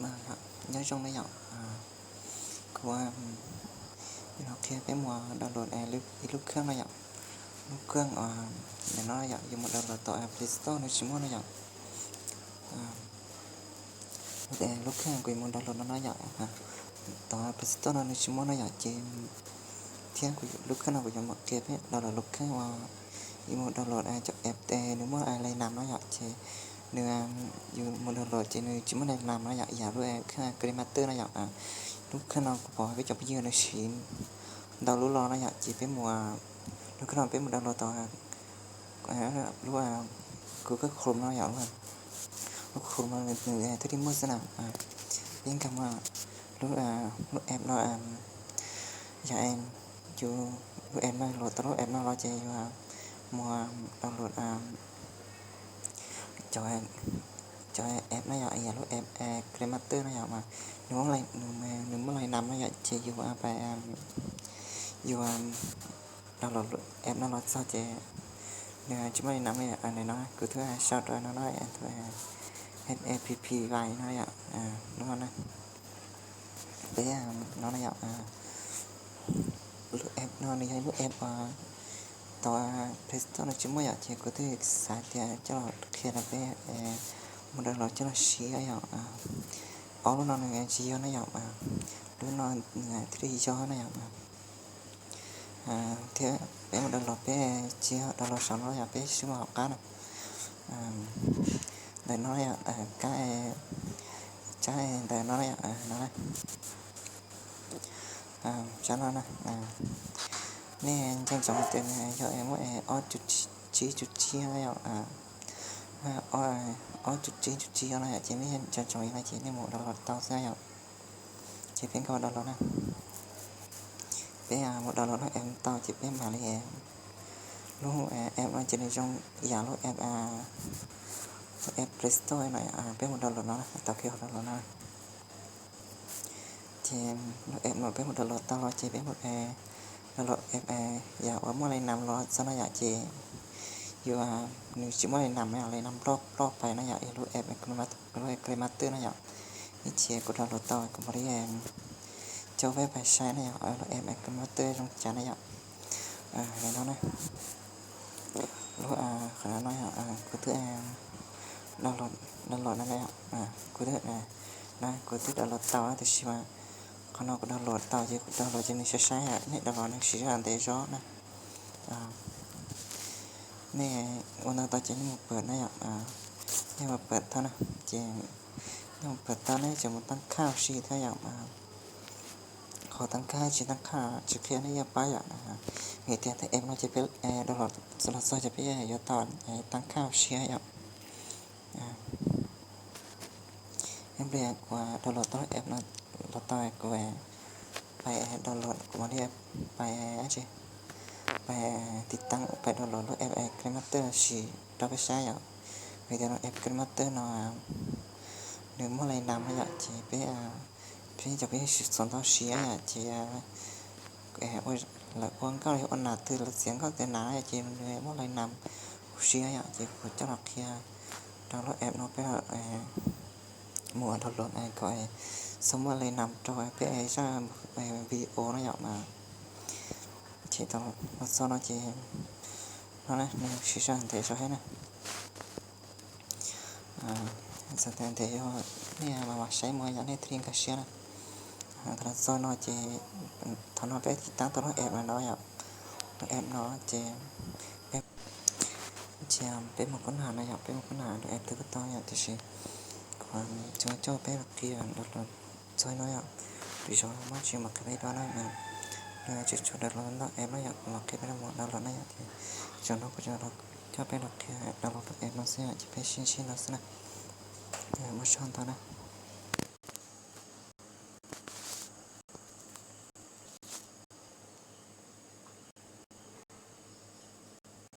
Nyob zoo na yom, kuv los qhia peb mus download ib lub kheej no yom. Lub kheej ntawm no yom, yus mus download tau Play Store no tsis muaj no yom. Lub kheej kuv yuav mus download no no yom, tau Play Store no nws tsis muaj no yom, ces thiab kuv lub kheej no kuv yuav mus qhia peb download lub kheej uas yus mus download cov app nws muaj lai nas no yom, ces nws yus mus download ces nws tsis muaj lai nas no yom, yam lub kheej KineMaster no yom. Lub kheej no kuv pom peb cov phooj ywg nws siv ntau lub los no yom, ces peb mus, lub kheej no peb mus download tau lub Google Chrome no yom, lub Chrome no nws thiaj li muaj xwb na. Peb nkag mus lub, lub app no, yog yus lub app no, luam tau lub app no los ces yus mus download cov, cov app no yom, yam lub app KineMaster no yom mas nws, nws muaj lai nas no yom, ces yus pais, yus download app no los txog ces nws tsis muaj li nas no yom. Ntawm no kuv twb sau rau no no, app Vive no yom, lub no na. Peb no na yom, lub app no nws yog lub app tau Play Store no tsis muaj yom, ces kuv twb xav tias coj los qhia rau peb mus download coj los siv yom. Ob lub no nws tsis yog na yom, lub no nws thiaj li yog na yom. Thiab peb mus download, peb tsis yog download saum no yom, peb sib mus hauv qab na. Ntawm no yom, kab, tsab ntawm no yom, no, tsab no na. Nej nco ntsoov tias nws yog muaj ob cum tsib cum tsib no yom, ob cum tsib cum tsib no yom, ces nej nco ntsoov li no ces nej mus download tau xwb yom. Ces peb nkag mus download na. Peb mus download lub app tau ces peb mam li, lub app no ces nws zoo yam lub app, lub app Play Store no, peb mus download no na, tau kiag download no. Ces lub app no peb mus download tau los ces peb mus download app yam uas muaj lai nas los txog no yom, ces yus, nws tsis muaj lai nas, yog lai nas ploj ploj pais no yom, lub app, lub app KineMaster no yom. Ib chim kuv download tau kuv mam li coj peb pais saib na yom, lub app KineMaster zoo cas na yom. Li no na, lub qhov no yom, kuv twb download, download no na yom, kuv twb, na kuv twb download tau tiam sis mas qhov no kuv download tau ces kuv download ces nws sai sai, nej download nws siv zog ntev zog na. Nej ua ntawd tau ces nej mus pawm na yom, nej mus pawm tau na, ces nej mus pawm tau nej tseem mus tab khaj ua si thiab yom. Qhov tab khaj tsis tab khaj tsis qhia nej yeej paub yom, vim tias app no ces peb download los txog ces peb yuav tau tab khaj ua si yom. Ib pliag kuv download tau app no los tau kuv pais download, kuv mam li pais, pais tiv tauj pais download lub app KineMaster los sis rau peb saib yom. Vim tias lub app KineMaster no nws muaj lai nas no yom, ces peb, peb cov peb yeej tsis txhob tau siv yom, ces lawv ua nkauj los yog ua nas twg lawv txiav nkauj txiav nas ces nws muaj lai nas huv si yom, ces kuv coj los qhia rau lub app no peb mus download kom txhob muaj lai nas rau peb zaj video no yom. Ces tau los txog no ces no na, nws siv zog ntev zog thiab na. Txawm tias ntev yog nej mam mam saib mus yom, nej thiaj li nkag siab na. Thaum los txog no ces thaum no peb tiv tauj tau lub app no yom, lub app no ces peb, ces peb mus kub nam no yom, peb mus kub nam lub app twb tau yom, tiam sis kuv tsuas coj peb los qhia download txog no yom, vim zog muab tsis mus qhia peb dua na, tsuas tsuas download ntau app no yom, los qhia peb mus download na yom, ces zaum no kuv coj peb los qhia download lub app no xwb yom, ces peb sib ntsib no xwb na. Muaj tsaug ntau na.